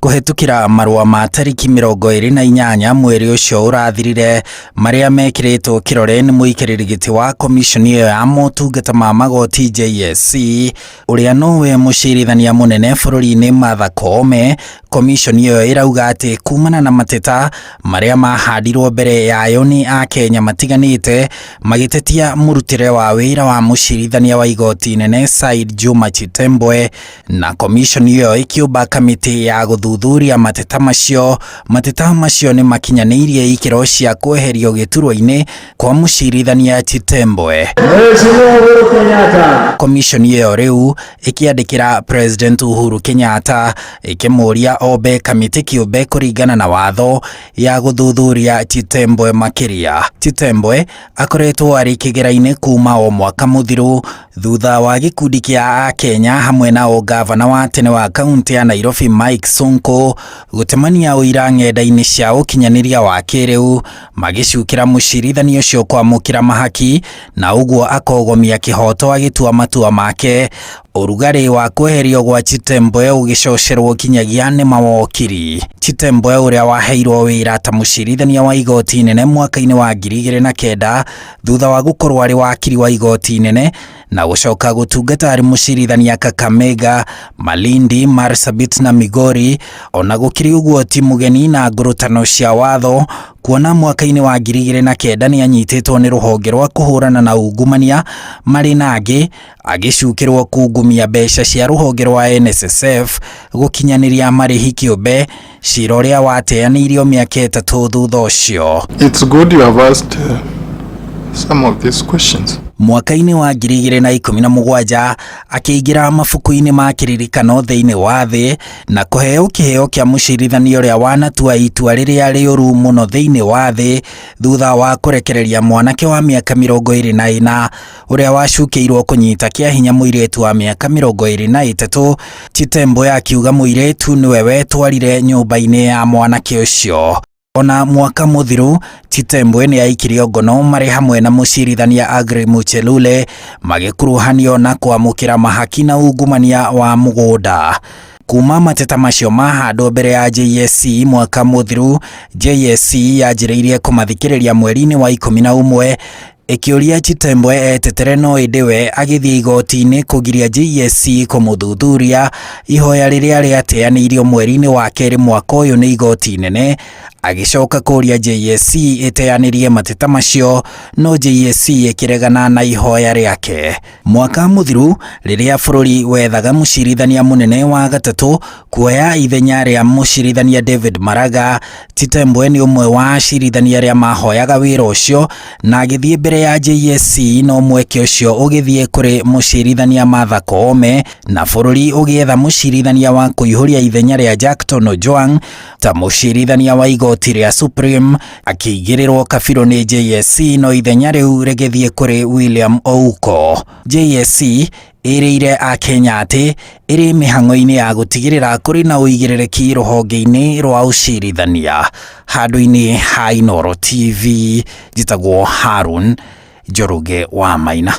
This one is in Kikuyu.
Kũhetũkĩra marũa ma tarĩki 28 mweri ũcio ũrathirire marĩa mekĩrĩtwo kĩrore nĩ mũikarĩri gĩtĩ wa komiconi ĩyo ya motungata ma magoti JSC ũrĩa nowe mũcirithania mũnene bũrũri-inĩ Martha Koome. Komiconi ĩyo ĩrauga atĩ kumana na mateta marĩa mahandirwo mbere yayo nĩ akenya matiganĩte magĩtetia mũrutĩre wa wĩra wa mũcirithania wa igoti inene Said Juma Chitembwe, na komiconi ĩyo ĩkĩũmba kamĩtĩ ya gũthuthuria mateta macio. Mateta macio nĩ makinyanĩirie ikĩro cia kweherio gĩturwa-inĩ kwa mũcirithania Chitembwe. Mheshimiwa Uhuru Kenyatta. Komiconi ĩyo rĩu ĩkĩandĩkĩra President Uhuru Kenyatta ĩkĩmũria ombe kamĩtĩ kĩũmbe kũringana na watho ya gũthuthuria Chitembwe makĩria. Chitembwe akoretwo arĩ kĩgera-inĩ kuma o mwaka mũthiru thutha wa gĩkundi kĩa akenya hamwe na o gavana wa tene wa kaunti ya Nairobi Mike Sonko gũtemania ũira ng'enda-inĩ cia ũkinyanĩria wa kĩrĩu magĩcukĩra mũcirithania ũcio kwamũkĩra mahaki na ũguo akogomia kĩhoto agĩtua matua make. Ũrugarĩ wa kweherio gwa Chitembwe ũgĩcocerwo kinyagia nĩ mawokiri. Chitembwe ũrĩa waheirwo wĩra ta mũcirithania wa igoti inene mwaka-inĩ wa 2009 thutha wa gũkorwo arĩ wakiri wa igoti inene na gũcoka gũtungata arĩ mũcirithania Kakamega, Malindi, Marsabit na Migori. Ona gũkĩrĩ ũguo ti mũgeni na ngũrũtano cia watho kuona mwaka-inĩ wa 2009 nĩ anyitĩtwo nĩ rũhonge rwa kũhũrana na ungumania marĩ na angĩ agĩcukĩrwo kungumia mbeca cia rũhonge rwa NSSF gũkinyanĩria marĩhi kĩũmbe, cira ũrĩa wateanĩirio mĩaka 3 thutha ũcio. It's good you have asked some of these questions. Mwaka-inĩ wa 2017 akĩingĩra mabuku-inĩ ma kĩririkano thĩinĩ wa thĩ na kũheo kĩheo kĩa mũcirithania ũrĩa wanatua itua rĩrĩa rĩũru mũno thĩinĩ wa thĩ thutha wa kũrekereria mwanake wa mĩaka 24 ũrĩa wacukĩirwo kũnyita kĩa hinya mũirĩtu wa mĩaka 23. Chitembwe akiuga mũirĩtu nĩwe wetwarire nyũmba-inĩ ya mwanake ũcio. Ona mwaka mũthiru Chitembwe nĩ aikirio ngono marĩ hamwe na mũcirithania Aggrey Muchelule magĩkuruhanio na kwamũkĩra mahaki na ungumania wa mũgũnda. Kuma mateta macio mahandwo mbere ya JSC mwaka mũthiru, JSC yanjĩrĩirie kũmathikĩrĩria mweri-inĩ wa 11 ĩkĩũria Chitembwe etetere no ĩndĩ we agĩthiĩ igoti-inĩ kũgiria JSC kũmũthuthuria ihoya rĩrĩa rĩateanĩirio mweri-inĩ wa 2 mwaka ũyũ nĩ igoti inene. Agĩcoka kũria JSC ĩteanĩrie mateta macio no JSC ĩkĩregana na ihoya rĩake. Mwaka mũthiru rĩrĩa bũrũri wethaga mũcirithania mũnene wa gatatũ kuoya ithenya rĩa mũcirithania David Maraga, Chitembwe nĩ ũmwe wa acirithania arĩa mahoyaga wĩra ũcio na agĩthiĩ mbere ya JSC no mweke ũcio ũgĩthiĩ kũrĩ mũcirithania Martha Koome na bũrũri ũgĩetha mũcirithania wa kũihũria ithenya rĩa Jackton Ojwang ta mũcirithania wa igoti rĩa Supreme akĩigĩrĩrwo kabirũ nĩ JSC no ithenya rĩu rĩgĩthiĩ kũrĩ William Ouko. JSC ĩrĩire akenya atĩ ĩrĩ mĩhang'o-inĩ ya gũtigĩrĩra kũrĩ na ũigĩrĩrĩki rũhonge-inĩ rwa ũcirithania. Handũ-inĩ ha Inooro TV njĩtagwo Harun Njoroge wa Maina.